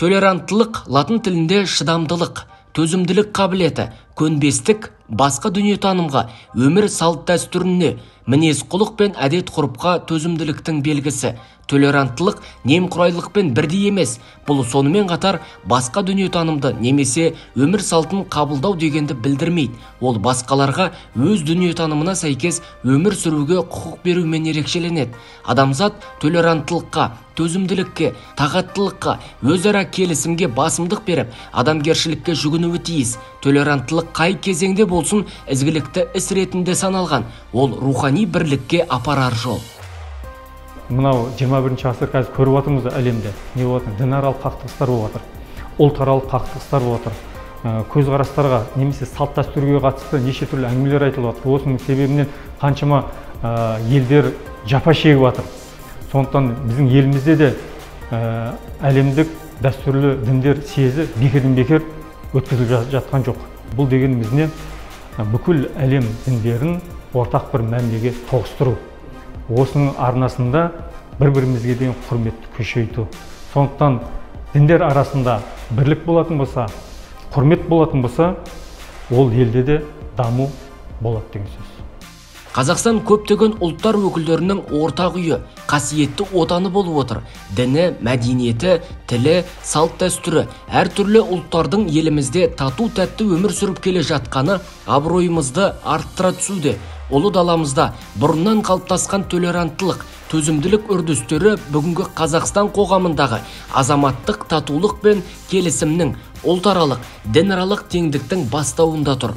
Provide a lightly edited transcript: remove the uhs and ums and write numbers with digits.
Толеранттылық латын тілінде шыдамдылық, төзімділік қабілеті, көнбестік, басқа дүниетанымға, өмір салт дәстүріне, мінез-құлық пен әдет-ғұрыпқа төзімділіктің белгісі. Толеранттылық немқұрайлықпен бірдей емес. Бұл сонымен қатар басқа дүниетанымды немесе өмір салтын қабылдау дегенді білдірмейді. Ол басқаларға өз дүниетанымына сәйкес өмір сүруге құқық берумен ерекшеленеді. Адамзат толеранттылыққа, төзімділікке, тағаттылыққа, өзара келісімге басымдық беріп, адамгершілікке жүгінуі тиіс. Толеранттылық қай кезеңде болсын ізгілікті іс ретінде саналған. Ол рухани бірлікке апарар жол. Мынау 21 ғасыр қазір көріп жатырмыз әлемде. Не болып жатыр? Дінаралық қақтығыстар болып жатыр. Ұлтаралық қақтығыстар болып жатыр. Көзқарастарға немесе салт дәстүрге қатысты неше түрлі әңгімелер айтылып жатыр. Осының себебінен қаншама елдер жапа шегіп жатыр. Сондықтан біздің елімізде де әлемдік дәстүрлі діндер съезі бекерден бекер өткізіліп жатқан жоқ. Бұл дегеніміз не? Бүкіл әлем діндерін ортақ бір мәмілеге тоғыстыру. Осының арнасында бір-бірімізге деген құрметті күшейту. Сондықтан діндер арасында бірлік болатын болса, құрмет болатын болса, ол елде де даму болады деген сөз. Қазақстан көптеген ұлттар өкілдерінің ортақ үйі, қасиетті отаны болып отыр. Діні, мәдениеті, тілі, салт дәстүрі, әртүрлі ұлттардың елімізде тату-тәтті өмір сүріп келе жатқаны абыройымызды арттыра түсуде. Ұлы даламызда бұрыннан қалыптасқан толеранттылық, төзімділік үрдістері бүгінгі Қазақстан қоғамындағы азаматтық татулық пен келісімнің, ұлтаралық, дінаралық теңдіктің бастауында тұр.